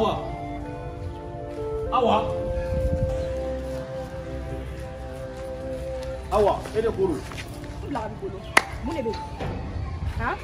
Awa. Awa. Awa, e de ko don. N bila ka b'i bolo. Mun de bɛ yen? Han?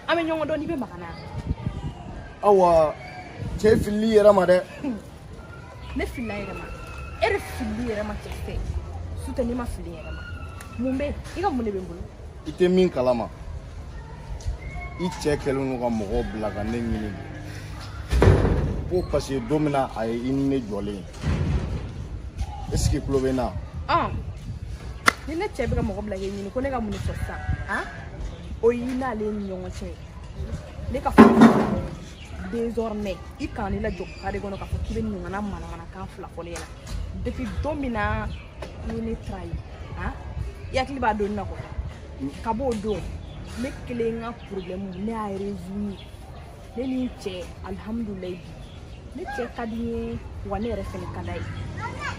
An bɛ ɲɔgɔn dɔn n'i bɛ maga n na. Awa, cɛ filili yɛrɛ ma dɛ. Ne filila yɛrɛ ma. E de filili yɛrɛ ma cɛ fɛ. Su tɛ ne ma fili yɛrɛ ma. Mun bɛ yen? I ka mun de bɛ n bolo? I tɛ min kalama. I cɛ kɛlen don ka mɔgɔw bila ka ne ɲini. Ko parce que don min na a ye i ni ne jɔlen ye. Est ce que i tulo bɛ n na? Ni ne cɛ bɛ ka mɔgɔ bila k'e ɲini ko ne ka mun de fɔ sisan? Han? O y'i n'ale ni ɲɔgɔn cɛ ye. Ne ka fɔ désormais i kana ne lajɔ carré kɔnɔ k'a fɔ k'i bɛ ɲɔgɔnna manamanakan fila fɔ ne ɲɛna. Depuis don min na i ye ne trahi, han? I hakili b'a donni na kɔni. Ka b'o don ne kelen ka problème ne y'a résolu. Ne ni n cɛ alihamudulilayi bi. Ne cɛ ka di n ye wa ne yɛrɛ fɛnɛ ka d'a ye.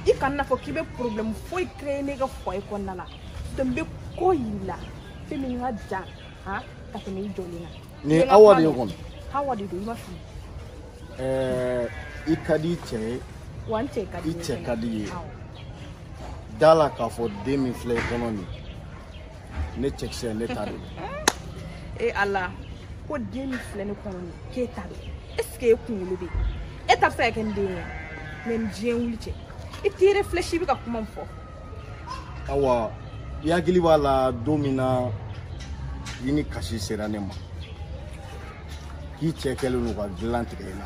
I kana n'a fɔ k'i bɛ problème foyi créer ne ka foyer kɔnɔna la. N bɛ ko yir'i la fɛn min ka jan han ka tɛmɛ i jɔlen kan. Nin ye Awa de ye kɔni. Awa de don, i ma fili. I ka di i cɛ ye. Wa n cɛ ka di I cɛ ka di i ye. Awɔ. Da la k'a fɔ den min filɛ i kɔnɔ nin, ne cɛkisɛ ne ta de don. E Ala, ko den min filɛ ne kɔnɔ nin k'e ta don. Est ce que e kunkolo bɛ yen? E ta bɛ se ka kɛ n den ye? Mais ni diɲɛ wuli cɛ, i t'i réfléchi i bɛ ka kuma min fɔ. Awa, i hakili b'a la don min na i ni kasi sera ne ma k'i cɛ kɛlen don ka dilan tigɛ i la.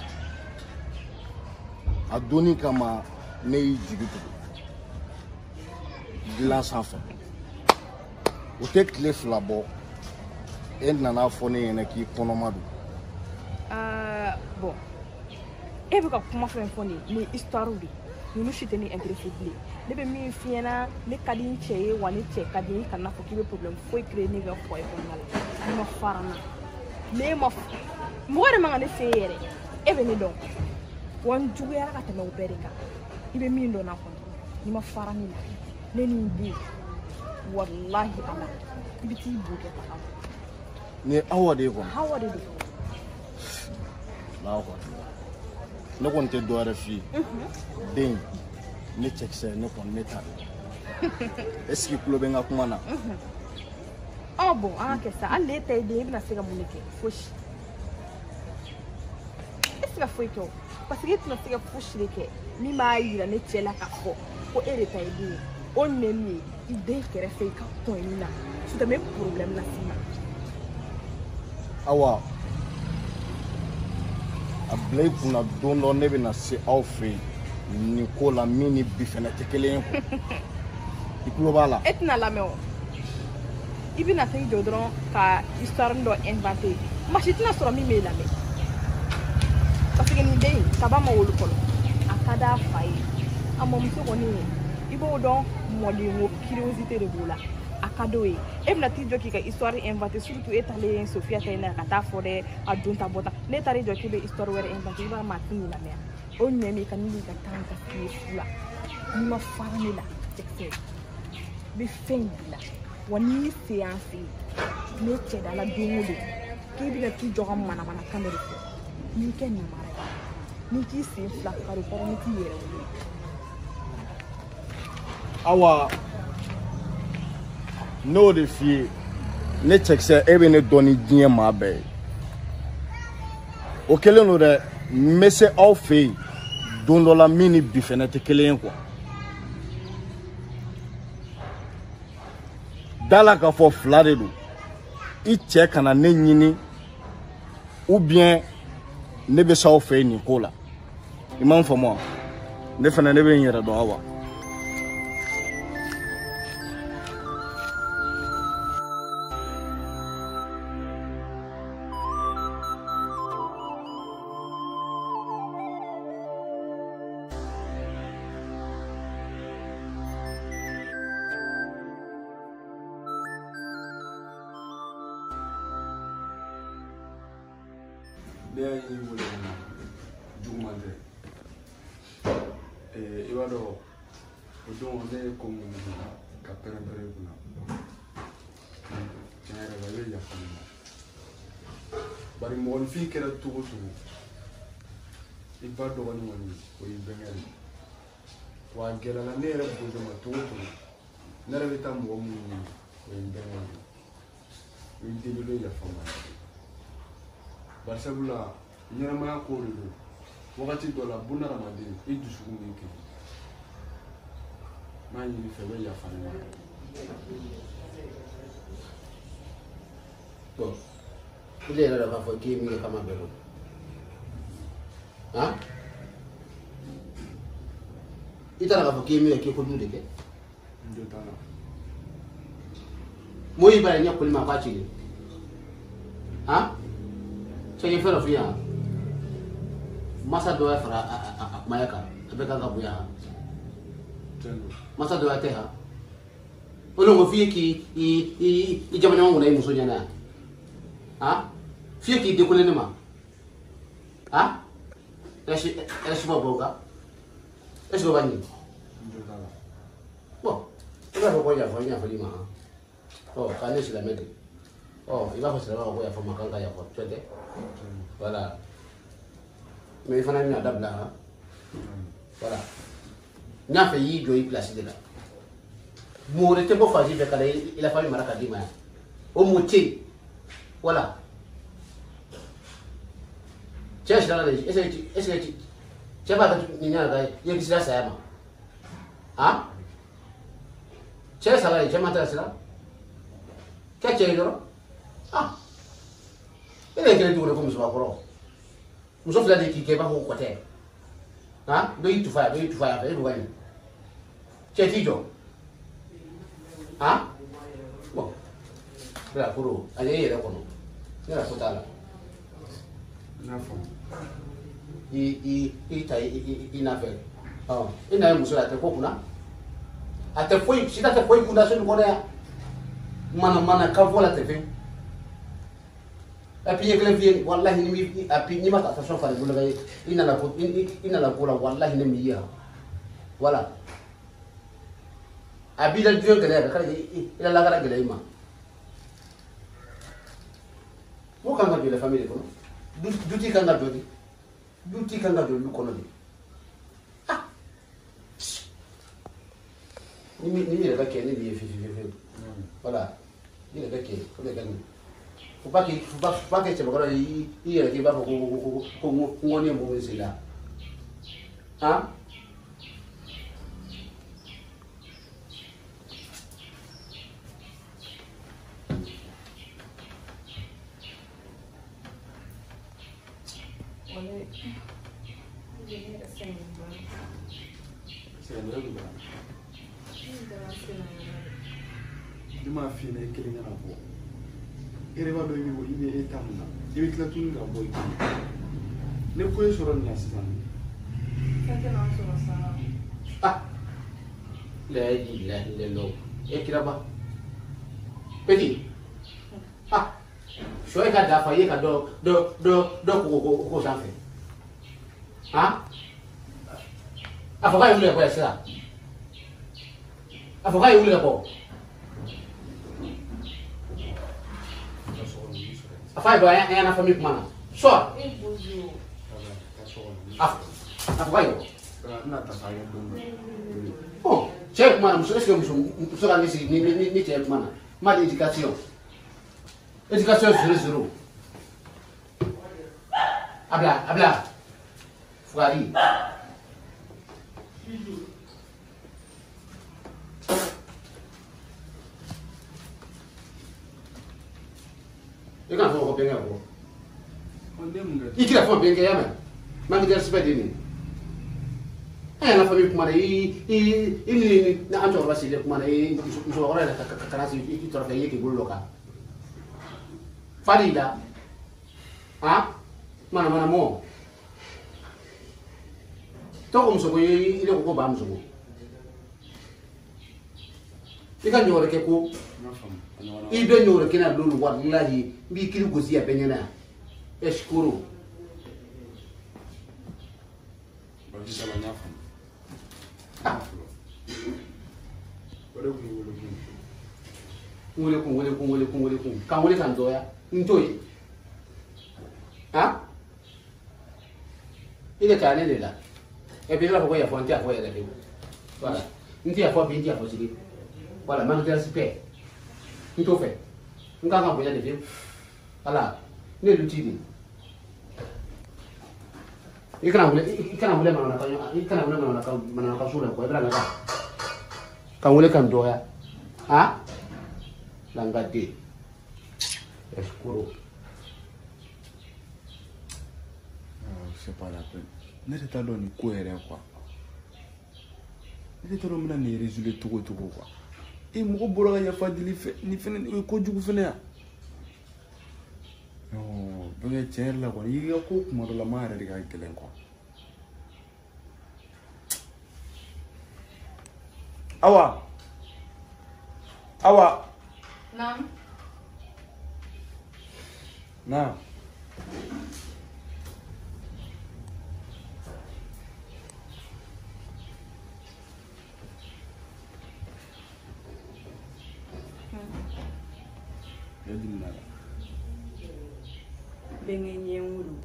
A donni kama ne y'i jigi tugu dilan sanfɛ. O tɛ tile fila bɔ e nana fɔ ne ɲɛna k'i kɔnɔma don. Bon, e bɛ ka kuma fɛn fɔ nin ye, nin ye histoire de ye. Ninnu si tɛ ne intéressé bilen. Ne bɛ min f'i ɲɛna, ne ka di n cɛ ye wa ne cɛ ka di n ye. I kana fɔ k'i bɛ problème foyi créer ne ka foyer kɔnɔna la. Ne ma fara n na. Ne ma mɔgɔ yɛrɛ man ka ne fɛ yen yɛrɛ. E bɛ ne dɔn. Wa n juguyara ka tɛmɛ o bɛɛ de kan. I bɛ min dɔn n na kɔni, n'i ma fara ne la, ne ni n den, walahi Ala, i bɛ t'i bo kɛ taga. Nin ye Awa de ye kɔni. Awa de don. Allahu akbar. Ne kɔni tɛ dɔ wɛrɛ f'i ye. Den, ne cɛkisɛ, ne kɔni ne ta don. Est ce que i tulo bɛ n ka kuma na? Bon, an ka kɛ sa. Hali n'e ta ye den ye, i bɛna se ka mun de kɛ? Fosi. E tɛ se ka foyi kɛ o. Parce que e tɛna se ka fosi de kɛ min b'a yira ne cɛ la k'a fɔ ko e de ta ye den ye. O ɲɛ min ye i den kɛrɛfɛ i ka kɔn na. Sisan n bɛ problème las'i ma. Awa, a bila i kunna don dɔ ne bɛna se aw fɛ yen nin ko la min ni bi fɛnɛ tɛ kelen ye quoi. I tulo b'a la. E tɛna lamɛn o. I bɛna t'i jɔ dɔrɔn ka histoire dɔ inventer. Maa si tɛna sɔrɔ min b'e lamɛn. Parce que nin den in kaba ma wolo fɔlɔ. A ka d'a fa ye. A mɔmuso kɔni i b'o dɔn mɔdenko curiosité de b'o la. A ka d'o ye. E bɛna t'i jɔ k'i ka histoire inventer, surtout e talen Sofia ta in na ka taa fɔ dɛ a don ta bɔ ta. Ne taara i jɔ k'i bɛ histoire wɛrɛ inventer, i b'a maa tɛ n'i lamɛn. O ɲɛ min ka n'i ka temps ka f'i ye fu la. N'i ma fara ne la, cɛkisɛ, n bɛ fɛn in bila. Wa n'i y'i sen an fɛ yen, ne cɛ da la don o don k'i bɛna t'i jɔ ka manamanakan dɔ de fɔ. N'i kɛ namara ye, n'i k'i sen fila kari kɔrɔ, n'i t'i yɛrɛ wolo. Awa, n'o de f'i ye, ne cɛkisɛ, e bɛ ne dɔn ni diɲɛ maa bɛɛ ye. O kɛlen don dɛ, n bɛ se aw fɛ yen don dɔ la min ni bi fɛnɛ tɛ kelen ye quoi. Da la k'a fɔ fila de don. I cɛ kana ne ɲini ou bien ne bɛ s'aw fɛ yen nin ko la. I m'a faamu wa? Ne fɛnɛ ne bɛ n yɛrɛ dɔn Awa. Ne y'a ye wele ka na juguman tɛ. I b'a dɔn o don ne ye ko mun kɛ ka pɛrɛn-pɛrɛn i kunna. Tiɲɛ yɛrɛ la i bɛ yafa ne ma. Bari mɔgɔninfin kɛra cogo o cogo, I ba dɔgɔnin kɔni o y'i bɛnkɛ de ye. Wa a gɛlɛyara ne yɛrɛ bozo ma cogo o cogo, ne yɛrɛ bɛ taa mɔgɔ minnu ɲini o ye n bɛnkɛ de ye. O y'i deli i bɛ yafa n ma. Bari sabula ɲɛnamaya ko de don. Wagati dɔ la bunadamaden i dusukun b'i kɛlɛ. N b'a ɲini i fɛ i bɛ yafa ne ma. Bon, i yɛrɛ dɔn k'a fɔ k'i ye min kɛ k'a ma bɛn o. Han? I t'a dɔn k'a fɔ k'i ye min kɛ k'i ye kojugu de kɛ. N jo t'a la. Mɔɔ y'i bara ɲɛ koli ma k'a ci. Han? Cɛ n ye fɛn dɔ f'i ɲɛna. Masa dɔ y'a fara a kumaya kan, a bɛɛ kan ka bonya han. Masa dɔ y'a tɛ han. O de ko f'i ye k'i i jama ɲɔgɔn kunna i muso ɲɛna yan. Han? F'i ye k'i décoller ne ma. Han? Est-ce que bɔ o kan? Est-ce que o b'a ɲɛ? Bon, i b'a fɔ ko yafa n yafal'i ma han. Ɔ k'a ne silamɛ de. Ɔ i b'a fɔ silamɛ ma ko yafa ma k'an ka yafa tiɲɛ tɛ? Voilà. Mais i fana bɛna dabila han. Voilà. N y'a fɛ i y'i jɔ i place de la. Mɔgɔ wɛrɛ tɛ bɔ fan si fɛ ka na i la famille mara ka d'i ma yan. O mɔgɔ tɛ yen. Voilà. Cɛ sira la de, est-ce que cɛ b'a kɛ nin ɲɛna ka i ye kisira saya ma? Han? Cɛ sara de, cɛ ma taa sira. Kɛ cɛ ye dɔrɔn. Ah! E de ye kelen tuguni ko musobakɔrɔ. Muso fila de k'i kɛ i b'a fɔ ko kɔtɛ. Han? Dɔ y'i tufa yan, dɔ y'i tufa yan fɛ, e b'o ka ɲi. Cɛ t'i jɔ. Han? Bon. Bila koro, ale ye yɛrɛ kɔnɔ. Ne yɛrɛ ko t'a la. N y'a faamu. I ta i nafɛ. Ɔ, i na ye muso la, a tɛ ko kunna. A tɛ foyi, sida tɛ foyi kunna so nin kɔnɔ yan. Mana mana kan fɔ la tɛ fɛn. Et puis i ye kelen f'i ye, walahi ni mi a puis n'i ma attention fara i bolo kan i nana ko i nana ko la walahi ne m'i ye yan. Voilà. A b'i la diɲɛ gɛlɛya ka i la lakara gɛlɛya i ma. Mɔgɔ kan ka jɔ la famille de kɔnɔ. Dutigi kan ka jɔ de. Dutigi kan ka jɔ du kɔnɔ de. Ah! Ni mi yɛrɛ ka kɛ ne b'i ye fiyewu fiyewu fiyewu. Voilà. Ni yɛrɛ ka kɛ o de ka ɲi. Faut pas que cɛbakɔrɔ i yɛrɛ k'i b'a fɔ ko ŋɔni ye mɔgɔ min sen la. Han? Ne m'a f'i ɲɛna i kelen kana bɔ. E yɛrɛ b'a dɔn i bɛ e ta mun na. I bɛ tila tuguni ka bɔ i kelen. Ne ko e sɔrɔ nin na sisan. Fɛn tɛ n'an sɔrɔ sa. Ah! La ilaha illallah. E kiraba. Petit. Ah! Sɔ e ka dafa i ye ka dɔ ko sanfɛ. Han? A fɔ k'a ye wuli ka bɔ yan sisan. A fɔ k'a ye wuli ka bɔ. A f'a ye bɔ an y'an na famille kuma na. Sɔ. A fɔ k'a ye bɔ. Ɔ cɛ ye kuma na muso est ce que muso ka ne sigi ni cɛ ye kuma na. Ma di éducation. Éducation 0-0. A bila. Fugari. I kana fɔ ko bɛnkɛ kɔ. I kira fɔ bɛnkɛ ya mɛn. Manque de respect de nin. An y'an ka famille kuma na i ni an cɛkɔrɔba sigilen kuma na i musokɔrɔba yɛrɛ ka na sigi i tɔrɔ fɛ i ye k'i bolo dɔ kan. Fa de y'i da. Han? Mana mana mɔ. Tɔgɔ ko muso ko i de ko ba muso ko. I ka ɲɔ wɛrɛ kɛ ko i bɛ ɲɔ wɛrɛ kɛ na lolu walahi n b'i kiri gosi a bɛɛ ɲɛna yan. Escroc. N wele kun wele kun wele kun wele kun k'an wele k'an dɔgɔya n t'o ye. Han? I de taa ne de la. Et puis i b'a fɔ ko yafa n tɛ yafa yɛrɛ fiyewu. Voilà. N tɛ yafa bi n tɛ yafa sini. Voilà, manque de respect. N t'o fɛ. N kan ka bonya de fiyewu. Voilà. Ne ye dutigi de ye. I kana wele i kana wele manamanakan i kana wele manamanakan manamanakan so la quoi i bɛna na ka n wele ka n dɔgɔya. Han? Langaden. Escroc. C'est pas la peine. Ne yɛrɛ t'a dɔn nin ko yɛrɛ quoi. Ne t'a dɔn n bɛna nin résoudre cogo o cogo quoi. E mɔgɔ bɔra ka yafa deli fɛ nin fɛnɛ o ye kojugu fɛnɛ ya. Non, bɛnkɛ tiɲɛ yɛrɛ la kɔni i ka ko kuma dɔ la maa yɛrɛ de ka gɛlɛn quoi. Awa. Awa. Naam. Na. Bɛnkɛ ɲɛŋo don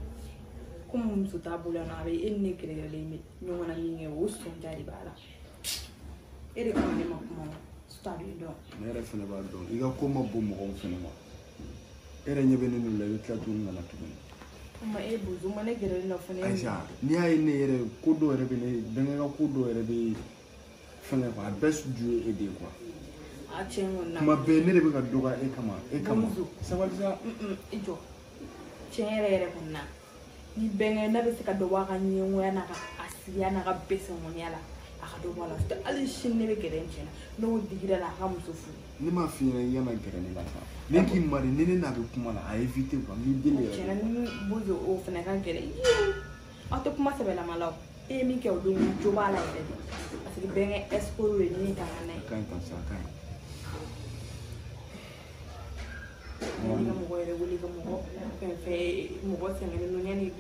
komi muso t'a bolo yan nɔ a bɛ e ni ne kɛlɛkɛlen bɛ ɲɔgɔn na min kɛ o sɔnja de b'a la e de kama ne ma kuma o surtout a b'i dɔn. Ne yɛrɛ fɛnɛ b'a dɔn i ka ko ma bon mɔgɔw fɛnɛ ma e yɛrɛ ɲɛ bɛ ne n'u la i bɛ tila tuguni ka na tuguni. Ma e bozo ma ne gɛrɛlen na fɛnɛ. Ayisa n'i y'a ye ne yɛrɛ ko dɔw yɛrɛ bɛ ne bɛnkɛ ka ko dɔw yɛrɛ bɛ fɛngɛ quoi a bɛɛ ju ye e de ye quoi. A tiɲɛ kɔni na. Kuma bɛɛ ne de bɛ ka dɔgɔya e kama e kama. Sabali sa. I jɔ. Tiɲɛ yɛrɛ yɛrɛ kɔni na ni bɛnkɛ n'a bɛ se ka dɔ bɔ a ka ɲɛngoya n'a ka asidiya n'a ka bɛsɛnkɔniya la a ka dɔ bɔ a la hali sini ne bɛ gɛrɛ n cɛ la n'o digira la a ka muso furu. Ne m'a f'i ɲɛna i kana gɛrɛ ne la sa ne k'i mari ni ne n'a bɛ kuma la a éviter quoi n b'i deli yɛrɛ. Tiɲɛna ni bozo o fana ka gɛlɛn aw tɛ kuma sɛbɛlama la o e ye min kɛ o don jo b'a la yɛrɛ de parce que bɛnkɛ escroc de ni ka n'a ye. A ka ɲi tan sa a ka ɲi. Yanni ka mɔgɔ yɛrɛ wele ka mɔgɔ fɛn fɛn mɔgɔ sɛgɛnnen don yanni.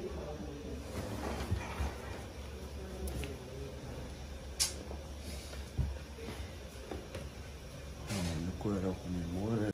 Nin ko yɛrɛ kɔni mɔgɔ yɛrɛ.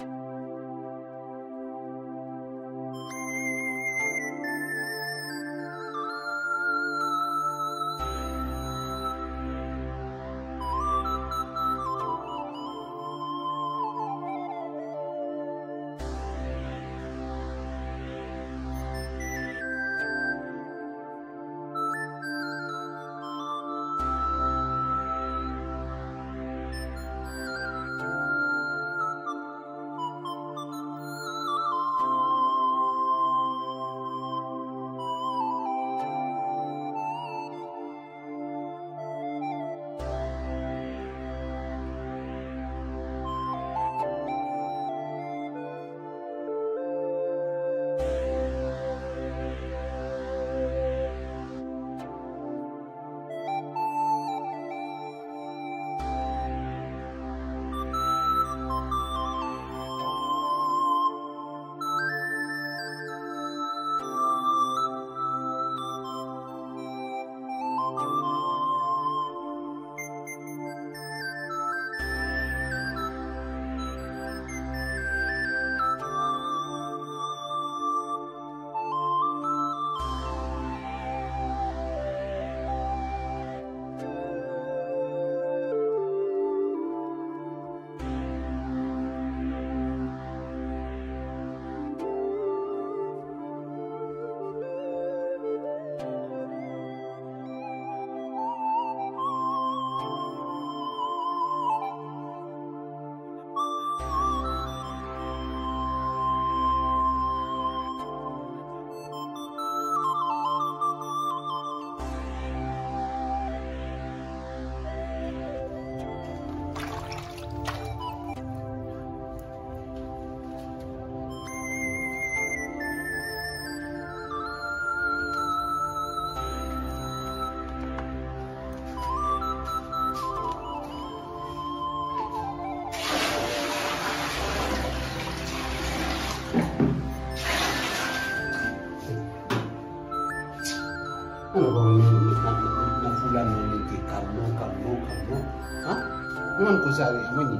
Kusari amanyi.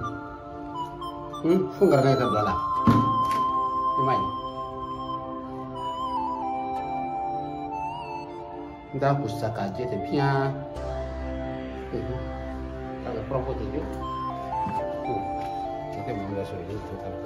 Funga kaya tabla la. Imai. N t'a ko sisan k'a jɛ ten piyan. K'a kɛ propre ten fiyewu. O tɛ maa min lasɔrɔ i muso ta la.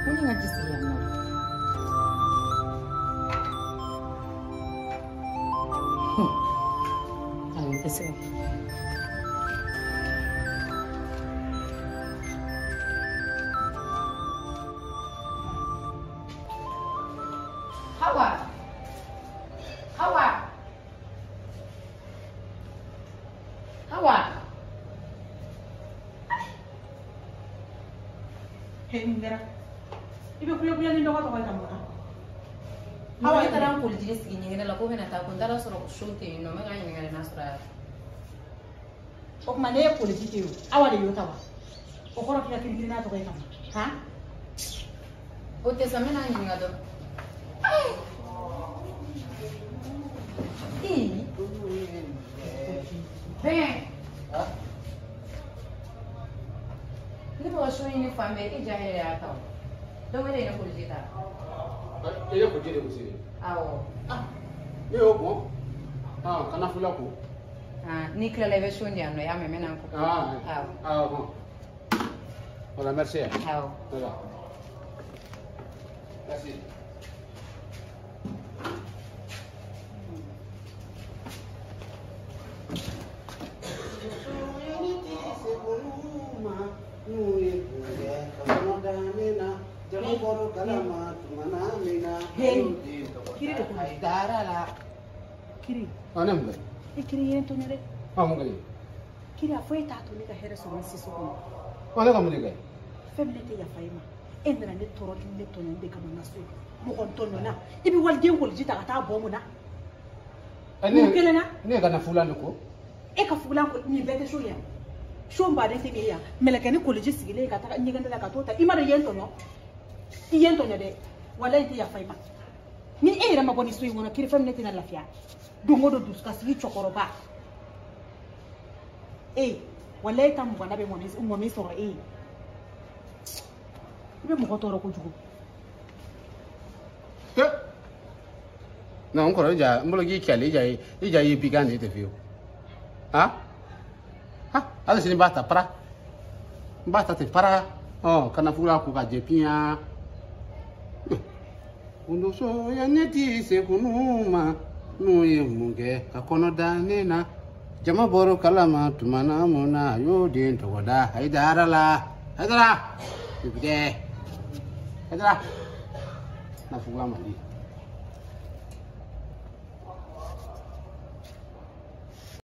Mun ye n ka ji sigi yan nɔ? Ayi, n tɛ se ka. Hawa! Hawa! Hawa! He, mun kɛra? I bɛ kule kule ni dɔgɔ tɔgɔ ye ka mun na? Hawa, ne taara n koliji sigi ɲɛgɛnɛ la ko n bɛna taa ko n taara sɔrɔ so tɛ yen nɔ, n bɛ ka ɲininkali n'a sɔrɔ a la. O tuma ne ye koliji tɛ yen o, Awa de y'o ta wa? O kɔrɔ k'i ka kirikiri n'a tɔgɔ ye ka mun han? O tɛ sa, n bɛna ɲininka dɔrɔn. Ee! Bɛn! Ne bɛ ka so ɲini fan bɛɛ, e ja yɛrɛ y'a ta o. Donc e de ye ne koliji ta. E ye koji de gosi. Awɔ. Ne y'o ko. Kana fula ko. N'i tilala i bɛ so di yan nɔ, i y'a mɛn, n bɛ na n ko. Awɔ. Bon. Voilà, merci. Awɔ. Voilà. Merci. Kiri de ko kiri. Ne mun kɛ? E kiri ye n tɔɲɔ dɛ. Mun kɛ? Kiri, a fɔ e t'a to ne ka hɛrɛ sɔrɔ n siso kɔnɔ. Ne ka mun de kɛ? Fɛn min ne tɛ yafa e ma. E nana ne tɔɔrɔ ni ne tɔɲɔni de kama n ka so. Mɔgɔ n tɔɲɔna. I bɛ waliden koliji ta ka taa bɔ mun na? Mun kelen na? Ne ka na fulan de ko. E ka fulan ko nin bɛɛ tɛ so yan. So baden tɛ nin ye yan. Mɛlɛkɛ ni koliji sigilen ka taga ɲɛgɛn la ka t'o ta. I ma dɔn i ye n tɔɲɔ. I ye n tɔɲɔ dɛ. Walayi n tɛ yafa i ma. Ni e yɛrɛ ma bɔ nin so in kɔnɔ, kiri fɛn min ne tɛna lafiya. Don o don dusukasigi cɛkɔrɔba. E walayi ta mugan na bɛ mɔmi sɔrɔ e ye. I bɛ mɔgɔ tɔɔrɔ kojugu. Non, n kɔrɔ, i ja n bolo k'i kɛlɛ, i ja i ye bigan de tɛ fiyewu. Hali sini n b'a ta para. N b'a ta ten para. Kana fugula ko ka jɛ piyan. Kundoso ya ne ti se kunu ma n'u ye mun kɛ ka kɔnɔ da ne na. Jama bɔr'o kalama tuma na mun na a y'o den tɔgɔ da Hayidara la. Hayidara! Bibidɛ! Hayidara! Na fugula man di.